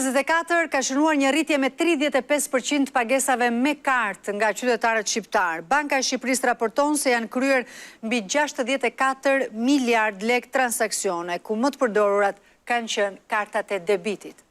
2024 ka shënuar një rritje me 35% të pagesave me kartë nga qytetarët shqiptarë. Banka e Shqipërisë raporton se janë kryer mbi 64 miliard lekë transaksione, ku më të përdorurat kanë qenë kartat e debitit.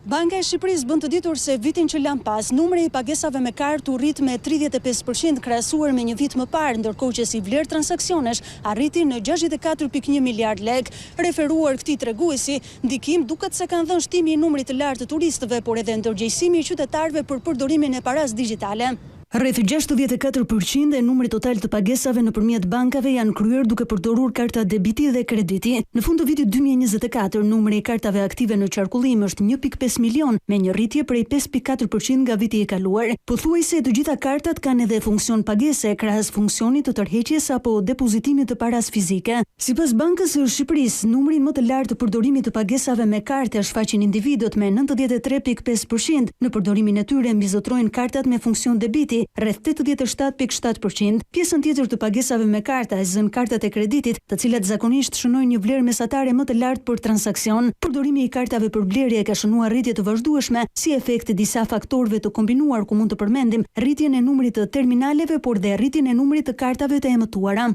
Banka e Shqipërisë bën të ditur se vitin që lamë pas, numri i pagesave me kartë u rrit me 35% krahasuar me një vit më parë, ndërkohë që si vlerë transaksionesh arriti në 64.1 miliard lekë. Referuar këtij treguesi, ndikim duket se kanë dhënë shtimi i numrit të lartë të turistëve, por edhe ndërgjegjësimi i qytetarëve për përdorimin e parasë digjitale. Rreth 64% e numrit total të pagesave nëpërmjet bankave janë kryer duke përdorur karta debiti dhe krediti. Në fund të vitit 2024, numri i kartave aktive në qarkullim është 1.5 milion, me një rritje prej 5.4% nga viti i kaluar. Pothuajse të gjitha kartat kanë edhe funksion pagese, krahas funksionit të tërheqjes apo depozitimit të parasë fizike. Sipas Bankës së Shqipërisë, numrin më të lartë të përdorimit të pagesave me kartë e shfaqin individët me 93.5%, në përdorimin e tyre mbizotërojnë kartat me funksion debiti, rreth 87.7%. Pjesën tjetër të pagesave me karta e zënë kartat e kreditit, të cilat zakonisht shënojnë një vlerë mesatare më të lartë për transaksion. Përdorimi i kartave për blerje ka shënuar rritje të vazhdueshme si efekt i disa faktorëve të kombinuar ku mund të përmendim rritjen e numrit të terminaleve, por dhe rritjen e numrit të kartave të emëtuara.